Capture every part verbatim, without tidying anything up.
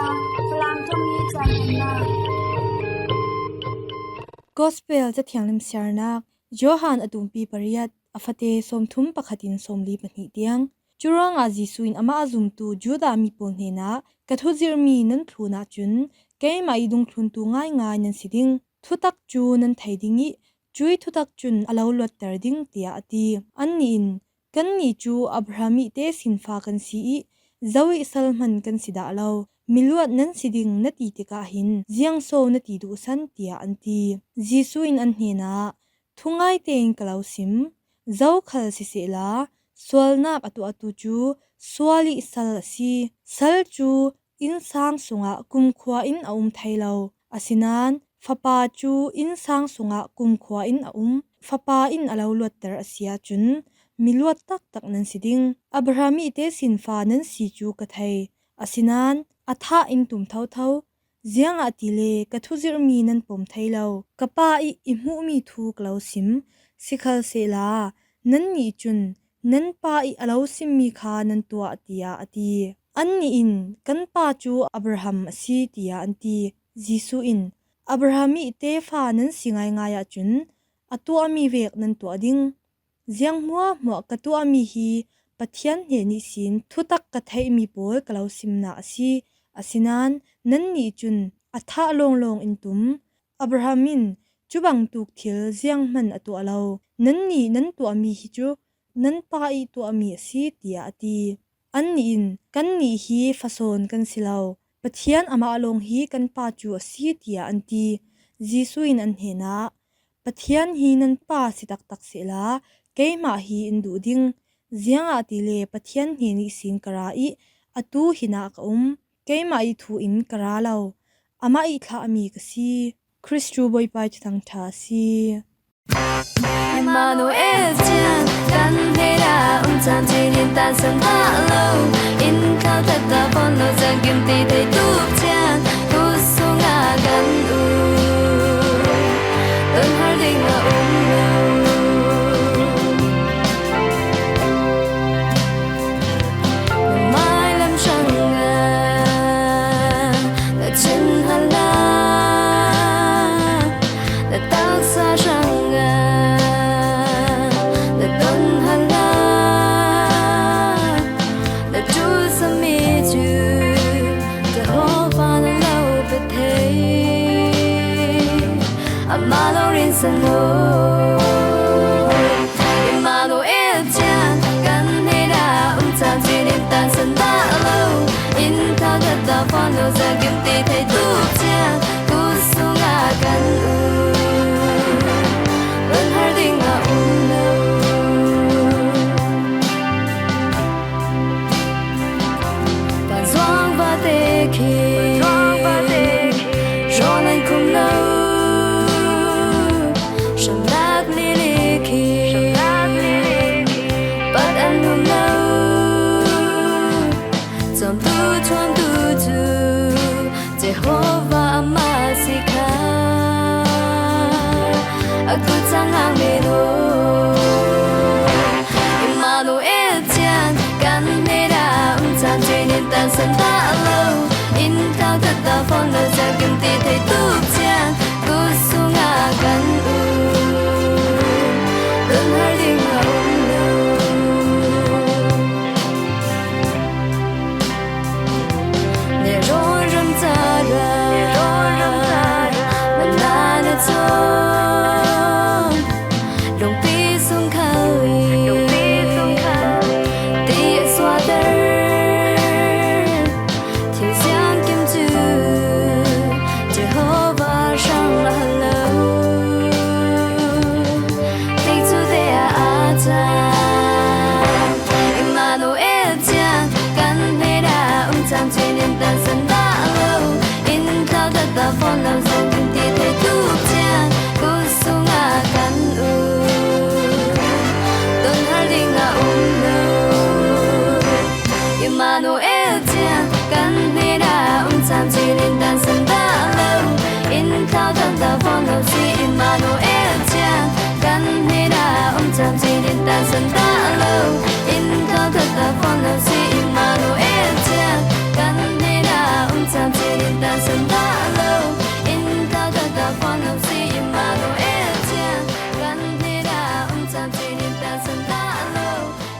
Falam Tawng Ni Caan Hmannak. Gospel Cathiang Limsiarnak, Johan a tumpi pariat, a fate sawmthum pakhatin sawmli pahnih tiang. Curuangah Jesuh in amah a zumtu Judah mi pawl hnenah, "Ka thuzirhmi nan thlun ahcun keimah ih dungthluntu ngaingai nan si ding. Thutak cu nan thei ding ih cuih thutak cun a lo luatter ding," tiah a ti. Annih in, "Kannih cu Abraham ih tesinfa kan si ih zo ih sal hman kan si dah lo. Miluat nan si ding na ti tikah hin ziang so na ti duhsan?" tiah an ti. Jesuh in an hnenah, "Thungai tein ka lo sim, zokhal sisehla, sualnak a tuahtu cu sual ih sal a si. Sal cu innsang sungah kumkhua in a um thei lo. Asinain fapa cu innsang sungah kumkhua in a um. Fapa in a lo luatter a si ahcun miluat taktak nan si ding. Abraham ih tesinfa nan si cu ka thei. Asinain a thah in tum thotho. Ziangahtile ka thuzirhmi nan pom thei lo. Ka Pa ih i hmuhmi thu ka lo sim. Sikhalsehla nannih cun nan pa ih a lo simmi kha nan tuah," tiah a ti. Annih in, "Kan pa cu Abraham a si," tiah an ti. Jesuh in, "Abraham ih tefa nan si ngaingai ahcun a tuahmi vek nan tuah ding. Ziang hmuahhmuah ka tuahmi hi Pathian hnen ihsin thutak ka theihmi pawl ka lo simnak a si. Asinain nannih cun a thah lawnglawng in tum. Abraham in cubangtuk thil zianghman a tuah lo. Nannih nan tuahmi hi cu nan pa ih tuahmi a si," tiah a ti. Annih in, "Kannih hi fa sawn kan si lo. Pathian amah lawng hi kan pa cu a si," tiah an ti. Jesuh in an hnenah, "Pathian hi nan pa si taktak sehla keimah hi in duh ding. Ziangahtile Pathian hnen ihsin ka ra ih atu hinah ka um. Keimah ih thu in ka ra lo. Amah ih thlahmi ka si." Khrih cu Bawipa ih Thuthang ṭha a si. Immanuel tiang kan hnenah um caan cinin tansan dah lo. In thlau tat dah fawn lo, ziangkim ti thei tuk tiang kut sungah kan um. Ton har ding a um lo. Mailam hrangah na cun hal lai, na taksa hrangah na ton hal lai, na ṭulsami cu Jehovah na lo pe thei. Amah lo rinsan law. Immanuel tiang kan hnenah um caan cinin tansan dah lo. In thlau tat dah fawn lo, ziangkim ti thei tuk tiang kut sungah kan um. Ton har ding a um lo. Kan zuang vate khi rawn an khum lo, hramnak lili khi pat an hum lo. Cawmtu ṭhuamtu cu Jehovah amah a si kha a kut cang ngang men aw. Immanuel tiang kan hnenah um caan cinin tansan dah lo. In thlau tat dah fawn lo, ziangkim ti thei tuk tiang kut sungah kan um. Ton har ding a um lo. Nehrawn ram cara manna na cawng, lungpi sung kho i ti a suahter. Thil siangkim cu Jehovah hrang a hal lo. Tikcu te ah aa cang. Immanuel tiang kan hnenah um caan cinin tansan dah lo. In thlau tat dah fawn lo, ziangkim ti thei tuk tiang kut sungah kan um. Ton har ding a um lo. Immanuel tiang kan hnenah um caan cinin tansan dah lo. In thlau tat dah fawn lo si, Immanuel tiang kan hnenah um caan cinin tansan dah lo. In thlau tat dah fawn lo si, Immanuel tiang kan hnenah um caan Piansan dah lo, in kau taktak phone lo si Immanuel ciang kan hnenah um cam cinin piansan dah lo,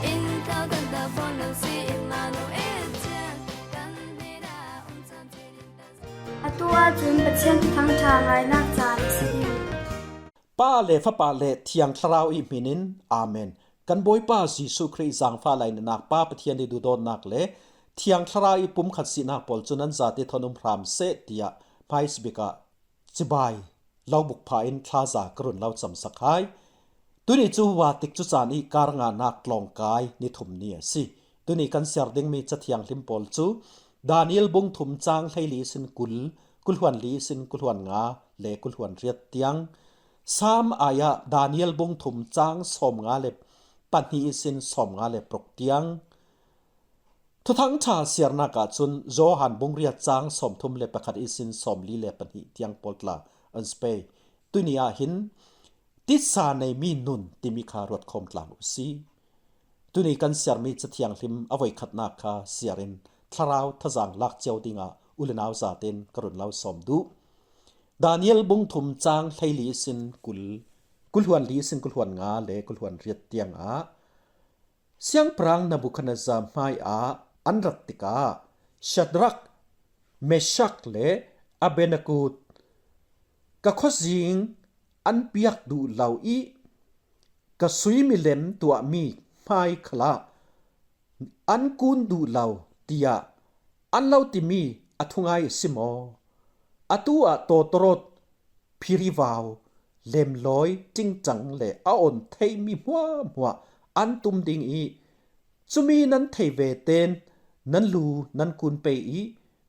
in kau taktak phone lo si Immanuel ciang kan hnenah um cam cinin piansan. A tu ahcun Pathian Thuthang ṭha ngainak caan a si ding. Pa le Fapa le Thiang Thlarau i hmin in, Amen. Kan Bawipa Jesuh Khrih zaangfah lainatnak, Pa Pathian i duhdawtnak le Thiang Thlarau i pumkhat sinak pawl cu nan zate thawn um hram seh, tiah hmaisabik ah cibai lo buk pha in thlaza ka run lo camsak hai. Tuni cu va tik cu caan i kar nganak tlawngkai ni thum ni a si. Tuni kan siar dingmi Cathiang Hlim pawl cu Daniel bung thum cang hleili sin kul, kulhuan li sin kulhuan nga le kulhuan riat tiang, Sam ai ah Daniel bung thum cang sawm nga le pahnih sin sawm nga le paruk tiang, Thuthang ṭha siarnak ah cun Johan bung riat cang sawmthum le pakhat ihsin sawmli le pahnih tiang pawl tla an si pei. Tuni ah hin tisa neimi nun timi kha ruat khawm tlang u si. Tuni kan siarmi Cathiang Hlim a voikhatnak kha siar in thlarau thazang lak cio dingah u le nau zaten ka run lo sawm duh. Daniel bung thum cang hleili sin kul, kulhuan li sin kulhuan nga le kulhuan riat tiangah, Siangpahrang Nebukhadnezzar hmaiah an rat tikah Shadrach, Meshach le Abednego ka khuazing an piak duh lo i ka sui milem tuahmi hmai khalah an kun duh lo, tiah an lo timi a thungai a si maw? Atu ah tawtawrawt phirivau, lemlawi, ṭingṭang le a on theimi hmuahhmuah an tum ding i, cumi nan thei ve tein nan lu nan kun pei i,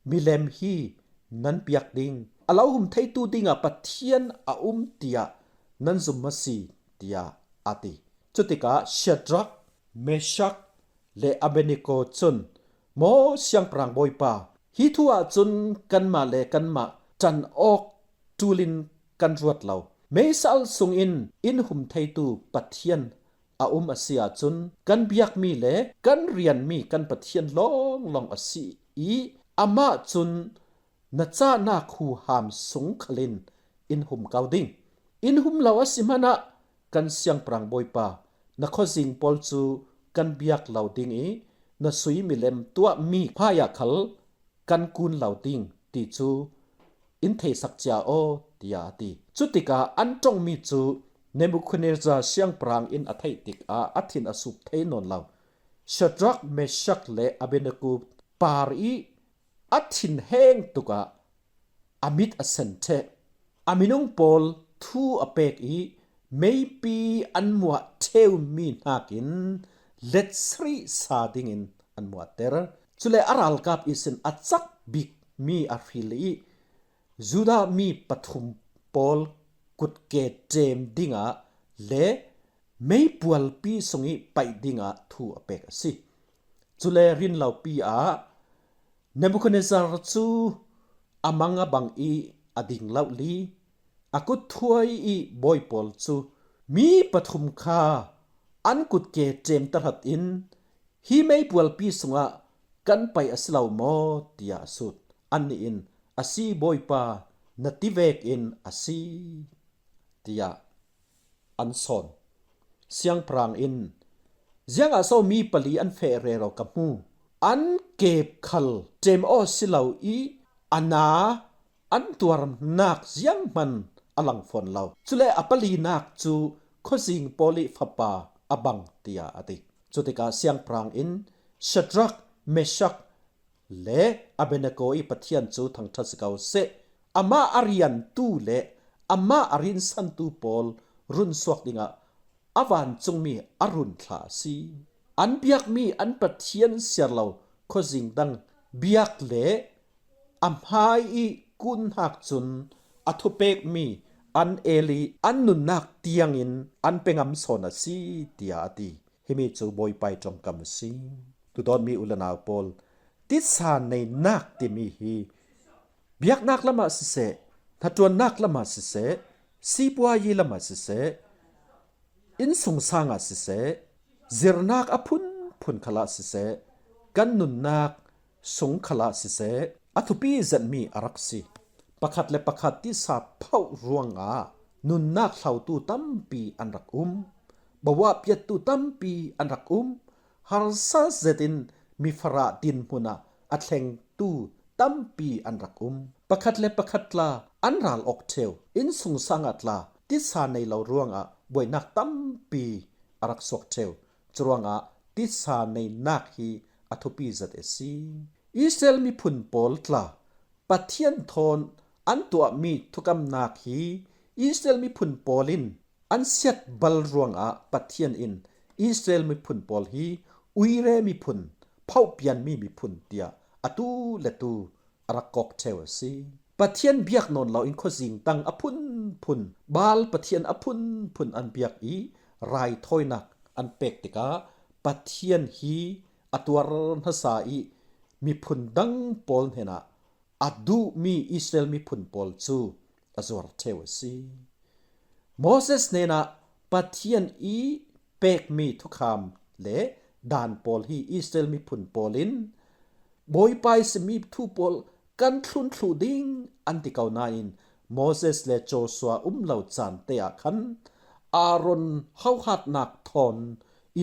milem hi nan piak ding, a lo hum theitu dingah Pathian a um tiah nan zum a si, tiah a ti. Cutikah Shadrach, Meshach le Abednego cun, Maw Siangpahrang Bawipa, hi thu ahcun kanmah le kanmah ṭan awk ṭul in kan ruat lo. Meisal sungin in hum theitu Pathian a um a si ahcun, kan biakmi le kan rianmi kan Pathian lawnglawng a si i, amah cun na cahnak huham sung khalin in hum ko ding. In hum lo a si hmanah kan Siangpahrang Bawipa, na khuazing pawl cu kan biak lo ding i na sui milem tuahmi hmaiah khal kan kun lo ding ti cu in theisak cia aw, tiah a ti. Cutikah an ṭongmi cu Nebukhadnezzar siangpahrang in a theih tikah a thin a sup thei nawn lo. Shadrach, Meshach le Abednego par i a thinheng tukah a mit a sen ṭheh. A minung pawl thu a pek i meipi an muah ṭheumi hnakin let sarih sa dingin an muahter. Cule a ralkap ihsin a cak bikmi a hril i Judah mi pathum pawl kutke ṭem dingah le meipualpi sung i paih dingah thu a pek a si. Cule rinlopi ah Nebukhadnezzar cu a mang a bang i a ding lohli, a kut thuai i bawi pawl cu mi pathum kha an kutke ṭem tahratin hi meipualpi sungah kan paih a si lo maw, tiah a sut. Annih in, a si, Bawipa, na ti vekin a si, tiah an sawn. Siangpahrang in, ziangah so mi pali an feh rero ka hmu? An kep khal ṭem aw si lo i a na an tuarnak zianghman a lang fawn lo. Cule a palinak cu khuazing pawl i fapa a bang, tiah a ti. Cutikah siangpahrang in Shadrach, Meshach le Abednego i Pathian cu thangṭhat si ko seh. Amah a riantu le amah a rinsantu pawl runsuak dingah a vancungmi a run thla a si. An biakmi an Pathian siar lo khuazing dang biak le a hmai i kunhnak cun a thupekmi an el i an nunnak tiangin an pe ngam sawn a si, tiah a ti. Himi cu Bawipa i ṭongkam a si. Tudawnmi u le nau pawl, tisa neinak timi hi biaknak lamah siseh, hnaṭuannak lamah siseh, sipuayi lamah siseh, innsungsang ah siseh, zirnak a phunphun khalah siseh, kan nunnak sung khalah siseh, a thupi zetmi a rak si. Pakhat le pakhat tisa phauh ruangah nunnak hlautu tampi an rak um. Bawa piattu tampi an rak um. Harsa zetin mifarah dinhmun ah a thlengtu tampi an rak um. Pakhat le pakhat tla an ral awk ṭheu. Innsungsang ah tla tisa nei lo ruangah buainak tampi a rak suak ṭheu. Curuangah tisa neinak hi a thupi zet a si. Israel miphun pawl tla Pathian thawn an tuahmi thukamnak hi Israel miphun pawl in an siat bal ruangah Pathian in Israel miphun pawl hi uire miphun, phauhpianmi miphun tiah atu le tu a rak kawk ṭheu a si. Pathian biak nawn lo in khuazing dang a phunphun, Baal pathian a phunphun an biak i raithawinak an pek tikah Pathian hi a tuar hmasa i miphun dang pawl hnenah a duhmi Israel miphun pawl cu a zuar ṭheu a si. Moses hnenah Pathian i pekmi thukham le dan pawl hi Israel miphun pawl in Bawipa i simmi thu pawl kan thlun thluh ding an ti ko nain Moses le Joshua um lo caan te ah khan Aaron hohatnak thawn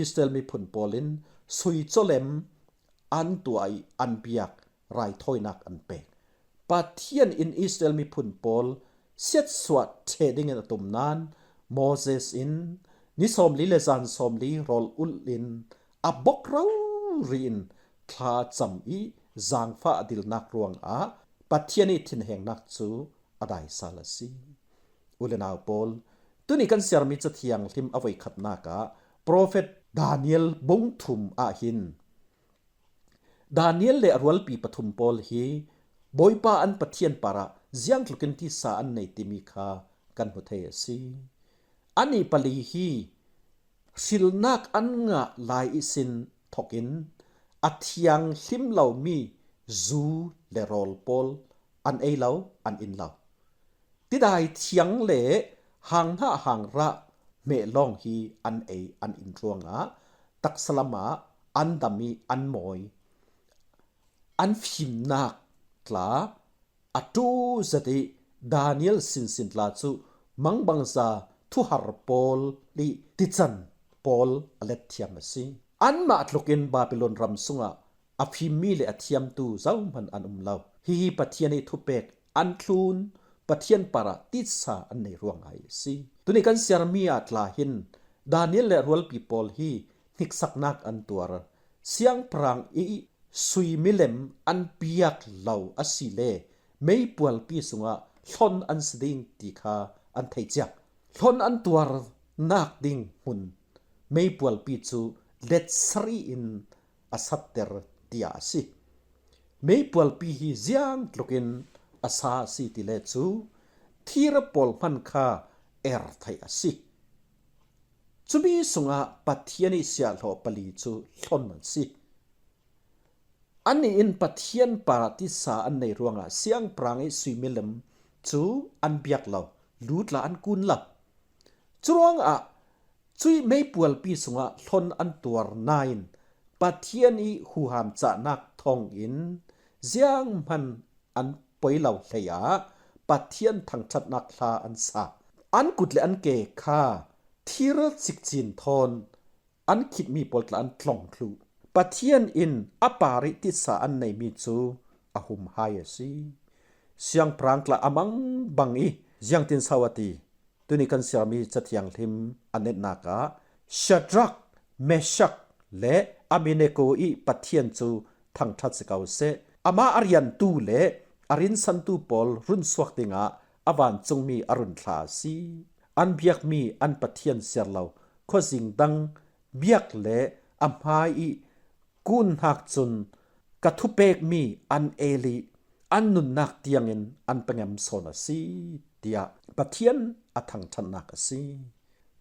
Israel miphun pawl in sui cawlem an tuah i an biak raithawinak an pek. Pathian in Israel miphun pawl siatsuah ṭheh dingin a tum nain Moses in ni sawmli le zan sawmli rawl ulh in a bok rori in thla cam i zaangfah a dilnak ruangah Pathian i thinhengnak cu a daisal a si. U le nau pawl, tuni kan siarmi Cathiang hlim a voikhatnak ah profet Daniel bung thum ah hin Daniel le a rualpi pathum pawl hi Bawipa an Pathian parah ziangtlukin tisa an nei timi kha kan hmu thei a si. Annih pali hi hrilnak an ngah lai ihsin thokin a thianghlim lomi zu le rawl pawl an ei lo, an in lo. Tidai thiang le hang hnah hang rah hmeh lawng hi an ei, an in ruangah taksa lamah an dam i an mawi. An fimnak tla a ṭu zet i Daniel sinsin tla cu mangbangza thuhar pawl i tican pawl a let thiam a si. Anmah tlukin Babilon ram sungah a fimmi le a thiamtu zohman an um lo. Hihi Pathian i thupek an thlun, Pathian parah titsa an nei ruangah a si. Tuni kan siarmi ah tla hin Daniel le a rualpi pawl hi hniksaknak an tuar. Siangpahrang i sui milem an piak lo a si le meipualpi sungah hlon an si ding ti kha an thei ciak. Hlon an tuarnak ding hmun meipualpi cu let sarih in a satter tiah a si. Meipualpi hi ziangtlukin a sa a si ti le cu thir pawl hman kha er theih a si. Cumi sungah Pathian i siahhlawh pali cu hlon an si. Annih in Pathian parah tisa an nei ruangah siangpahrang i suimilam cu an biak lo, lu tla an kun lo. Curuangah cuih meipualpi sungah hlon an tuar nain Pathian i huham cahnak thawngin zianghman an poi lo hlei ah Pathian thangṭhatnak hla an sa. An kut le an ke kha thir cikcin thawn an khitmi pawl tla an tlong thluh. Pathian in a par i tisa an neimi cu a hum hai a si. Siangpahrang tla a mangbang i ziangtin so a ti? Tuni kan siarmi Cathiang hlim a netnak ah Shadrach, Meshach le Abednego i Pathian cu thangṭhat si ko seh. Amah a riantu le a rinsantu pawl runsuak dingah a vancungmi a run thla a si. An biakmi an Pathian siar lo khuazing dang biak le a hmai i kun hnak cun ka thupekmi an el i an nunnak tiangin an pengem sawn a si, tiah Pathian a thangṭhatnak a si.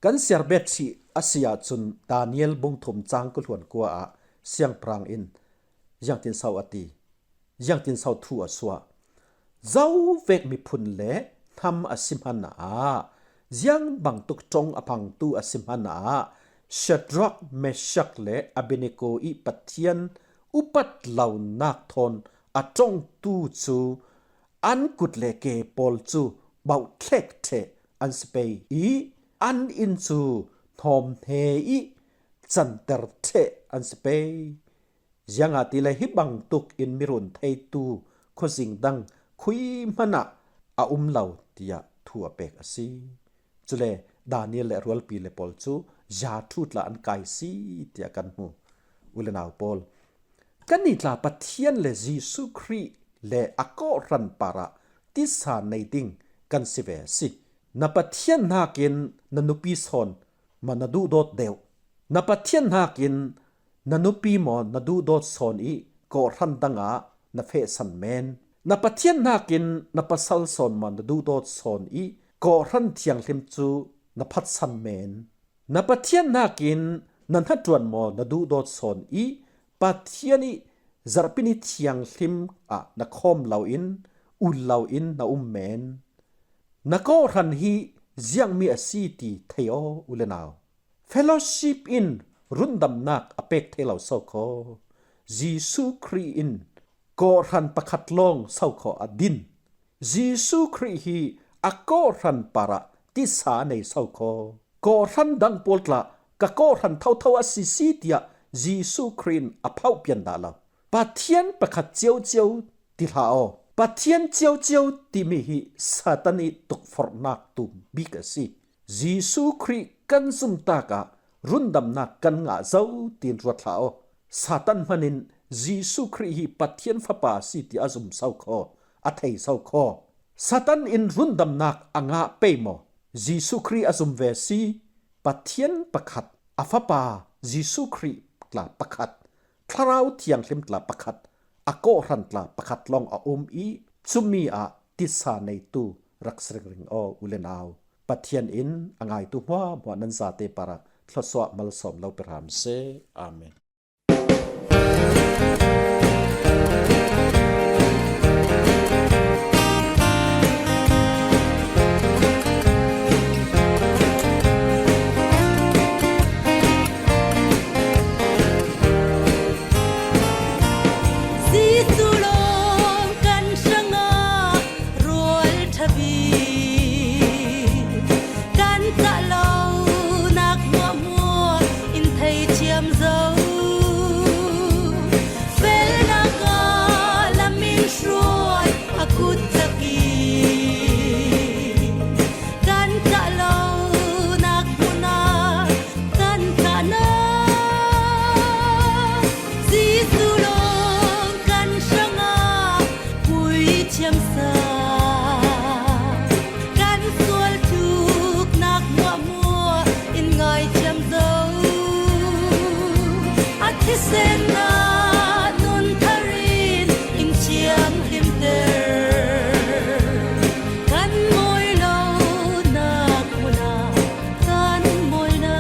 Kan siar bet hrih a si ahcun Daniel bung thum cang kul hluan kua ah siangpahrang in ziangtin so a ti? Ziangtin so thu a suah? Zo vek miphun le hnam a si hmanh ah, ziang bangtuk ṭong a phangtu a si hmanh ah, Shadrach, Meshach le Abednego i Pathian upat lonak thawn a ṭongtu cu an kut le ke pawl cu bauhthlek ṭheh an si pei i an inn cu hnawmhne i canter ṭheh an si pei. Ziangahtile hi bangtuk in mirun theitu khuazing dang khui hmanh ah a um lo, tiah thu a pek a si. Cule Daniel le a rualpi le pawl cu zia ṭhu tla an kai si, tiah kan hmu. U le nau pawl, kannih tla Pathian le Jesuh Khrih le a kawhhran parah tisa nei ding kan si ve a si. Na Pathian hnakin na nupi sawn maw na duhdawt deuh? Na Pathian hnakin na nupi maw na duhdawt sawn i kawhhran dangah na fehsan men? Na Pathian hnakin na pasal sawn maw na duhdawt sawn i kawhhran thianghlim cu na phatsan men? Na Pathian hnakin na hnaṭuan maw na duhdawt sawn i Pathian i zarhpi ni thianghlim ah na khawm loin, ul loin na um men? Na kawhhran hi ziangmi a si ti thei aw, u le nau. Fellowship in rundamnak a pek thei lo so khaw. Jesuh Khrih in kawhhran pakhat lawng so khaw a din. Jesuh Khrih hi a kawhhran parah tisa nei so khaw. Kawhhran dang pawl tla ka kawhhran thotho a si si, tiah Jesuh Khrih in a phauh pian dah lo. Pathian pakhat ciocio ti hlah aw. Pathian ciocio timi hi Satan i tukforhnak tum bik a si. Jesuh Khrih kan zumtak ah rundamnak kan ngah zo tiin ruat hlah aw. Satan hmanin Jesuh Khrih hi Pathian Fapa a si ti a zum so khaw, a thei so khaw. Satan in rundamnak a ngah pei maw? Jesuh Khrih a zum ve si. Pathian pakhat, a Fapa Jesuh Khrih tla pakhat, Thlarau Thianghlim tla pakhat, a kawhhran tla pakhat lawng a um i cumi ah tisa neitu rak si ringring aw, u le nau. Pathian in a ngaitu hmuahhmuah nan zate parah thluasuah malsawm lo pe hram seh. Amen. Jesuh lawng kan hrangah rual ṭha bik, kan cah lonak hmuahhmuah in thei thiam zo. Felnak ah lam in hruai a kut cak i kan cah lonak hmun ah kan kahnak Jesuh lawng kan hrangah pui thiam sa. Kan sual tluknak hmuahhmuah in ngai thiam zo. A thisen ah nun thar in in thianghlimter. Kan mawi lonak hmun ah kan mawina.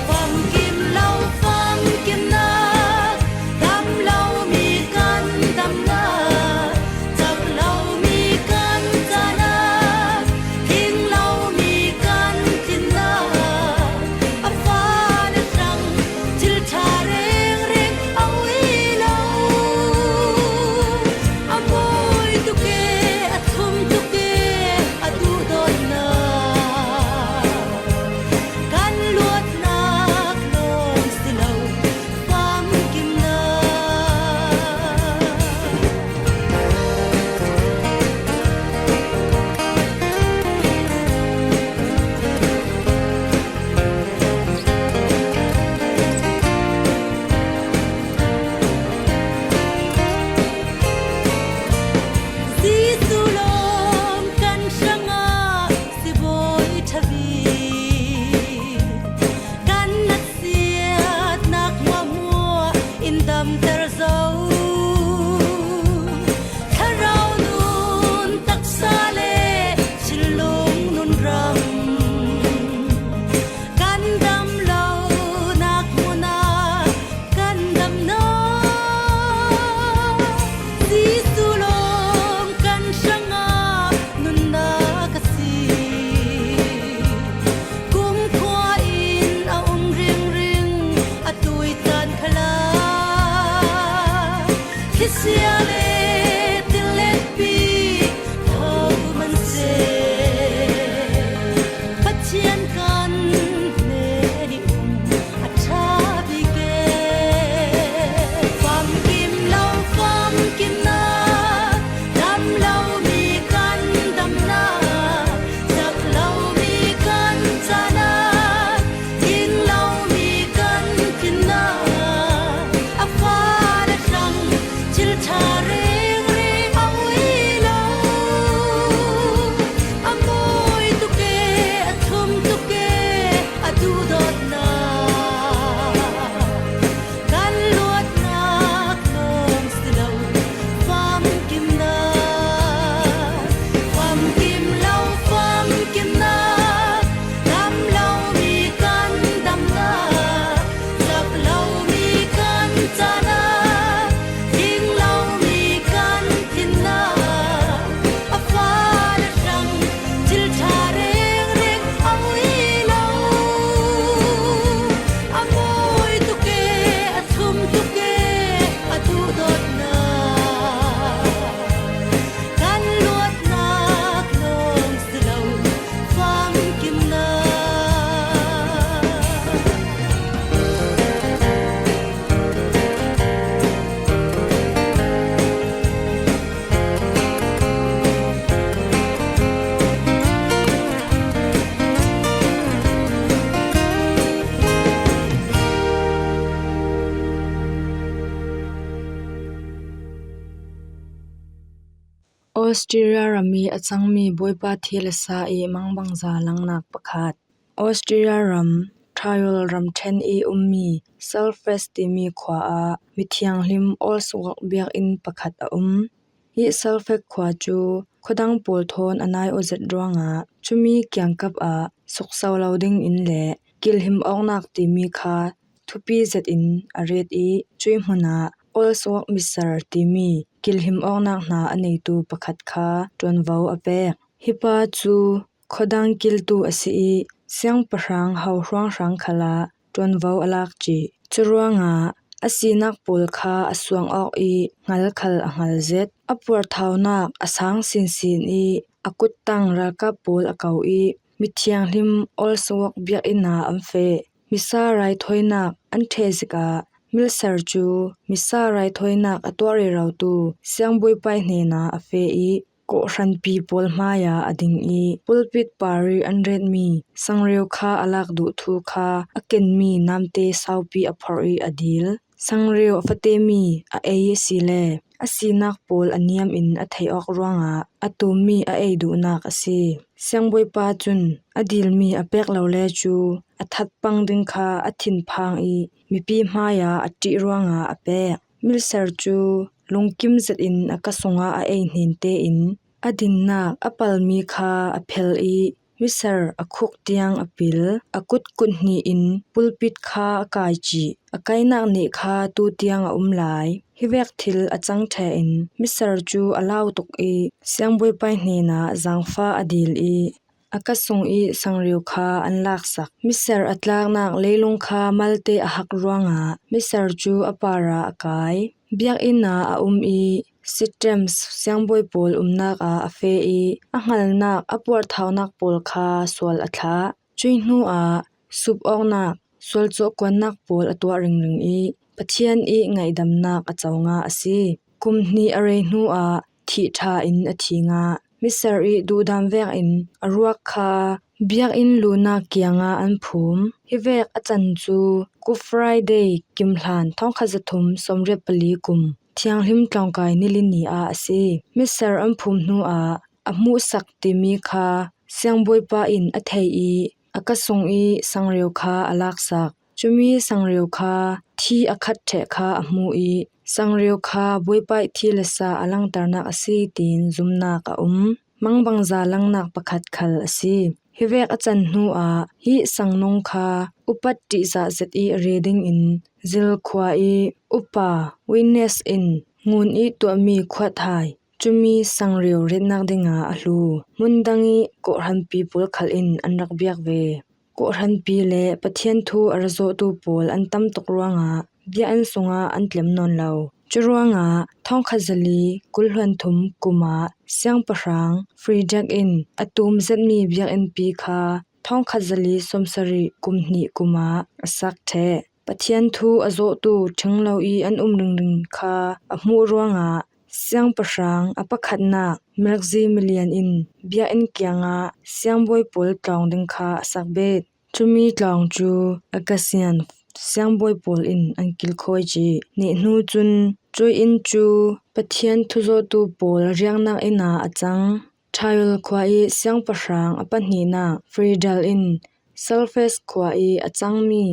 Famkim lo famkimnak, dam lomi kan damnak, cak lomi kan cahnak, tling lomi kan tlinnak, a fa le hrang thil ṭha Austria ram i a cangmi Bawipa thi le sa i mangbangza langnak pakhat. Austria ram, Tyrol ramṭhen i ummi Salford timi khua ah mithianghlim Allswag biakinn pakhat a um. Hi Salford khua cu khuadang pawl thawn a nai aw zet ruangah cumi kiangkap ah sukso lo ding in le kilhim awknak timi kha thupi zetin a ret i, cui hmun ah Allswag Misar timi kilhim awknak hna a neitu pakhat kha ṭuanvo a pek. Hi pa cu khuadang kiltu a si i, siangpahrang ho hruanghrang khal ah ṭuanvo a lak cih. Curuangah a sinak pawl kha a suang awk i, hngal khal a hngal zet. A puarthaunak a sang sinsin i, a kuttang ralkap pawl a ko i, mithianghlim Allswag biakinn ah an feh. Misa raithawinak an ṭhe zik ah Misar cu misa raithawinak a tuah rerotu siangbawipa hnenah a feh i, kawhhranpi pawl hmaiah a ding i, pulpit par i an retmi sangreu kha a lak duh thu kha a kenmi namte saupi a phorh i a dil. Sangreu a fatemi a ei a si le a sinak pawl a niam in a theih awk ruangah a tummi a ei duhnak a si. Siangbawipa cun a dilmi a pek lo le cu a that pang ding kha a thinphang i mipi hmaiah a ṭih ruangah a pek. Misar cu lungkim zetin a ka sungah a ei hnin tein a dinnak a palmi kha a phel i, Misar a khuk tiang a pil, a kut kut hnih in pulpit kha a kai cih, a kainak nih kha tu tiang a um lai. Hi vek thil a cang ṭhe in Misar cu a lau tuk i, siangbawipa hnenah zangfa a dil i, a ka sung i sangreu kha an laksak. Misar a tlaknak leilung kha malte a hak ruangah Misar cu a parah a kai. Biakinn ah a um i, Sittems siangbawi pawl umnak ah a feh i, a hngalnak a puarthaunak pawl kha sual a thlah. Cui hnu ah sup awknak, sual cawhkuannak pawl a tuah ringring i, Pathian i ngaihdamnak a co ngah a si. Kum hnih a rei hnu ah thih ṭha in a thi ngah. Misar i duhdam vekin a ruak kha biakinn lunak kiangah an phum. Hi vek a can cu Good Friday kimhlan thawngkhat zathum sawmriat pali kum thianghlim tlawngkai nili ni ah a si. Misar an phum hnu ah a hmuhsak timi kha siangbawipa in a thei i, a ka sung i sangreu kha a laksak. Cumi sangreu kha thi a khat ṭheh kha a hmu i, sangreu kha Bawipa i thi le sa a langternak a si tiin zumnak a um. Mangbangza langnak pakhat khal a si. Hi vek a can hnu ah hi sangnung kha upat ṭihzah zet i a re dingin Zil khua i upa Witness in ngun i tuahmi khuat hai cumi sangreu retnak dingah a hlu. Hmun dang i kawhhranpi pawl khal in an rak biak ve. Kawhhranpi le Pathian thu a ra zawhtu pawl an tam tuk ruangah biakinn sungah an tlem nawn lo. Curuangah thawngkhat zali kul hluan thum kum ah siangpahrang Friedrich in a tum zetmi biakinnpi kha thawngkhat zali sawmsarih kum hnih kum ah a sak ṭheh. Pathian thu a zawhtu ṭhinglo i an um ringring kha a hmuh ruangah siangpahrang a pakhatnak Maximilian in biakinn kiangah siangbawi pawl tlawng ding kha a sak bet. Cumi tlawng cu Augustinian siangbawi pawl in an kilkhawi cih. Nih hnu cun cui inn cu Pathian thuzawhtu pawl riaknak inn ah a cang. Tyrol khua i siangpahrang a pahnihnak Friedel in Salfes khua i a cangmi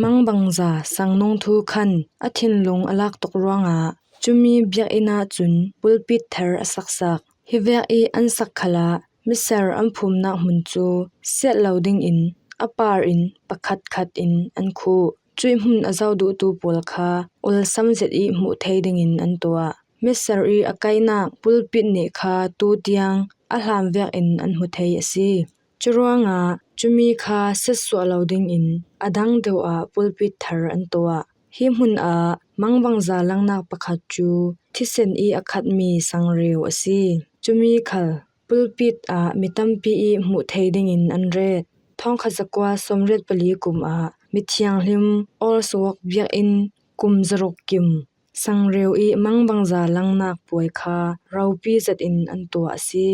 mangbangza sangnung thu khan a thinlung a lak tuk ruangah cumi biakinn ah cun pulpit thar a saksak. Hi vek i an sak khalah Misar an phumnak hmun cu siat lo dingin a par in pakhat khat in an khuh. Cuih hmun a zoh duhtu pawl kha olsam zet i hmuh thei dingin an tuah. Misar i a kaihnak pulpit nih kha tu tiang a hlam vekin an hmu thei a si. Curuangah cumi kha siatsuah lo dingin a dang deuh ah pulpit thar an tuah. Hi hmun ah mangbangza langnak pakhat cu thisen i a khatmi sangreu a si. Cumi khal pulpit ah mi tampi i hmuh thei dingin an ret. Thawngkhat zakua sawmriat pali kum ah mithianghlim Allswag biakinn kum zaruk kim sangreu i mangbangza langnak puai kha ropi zetin an tuah a si.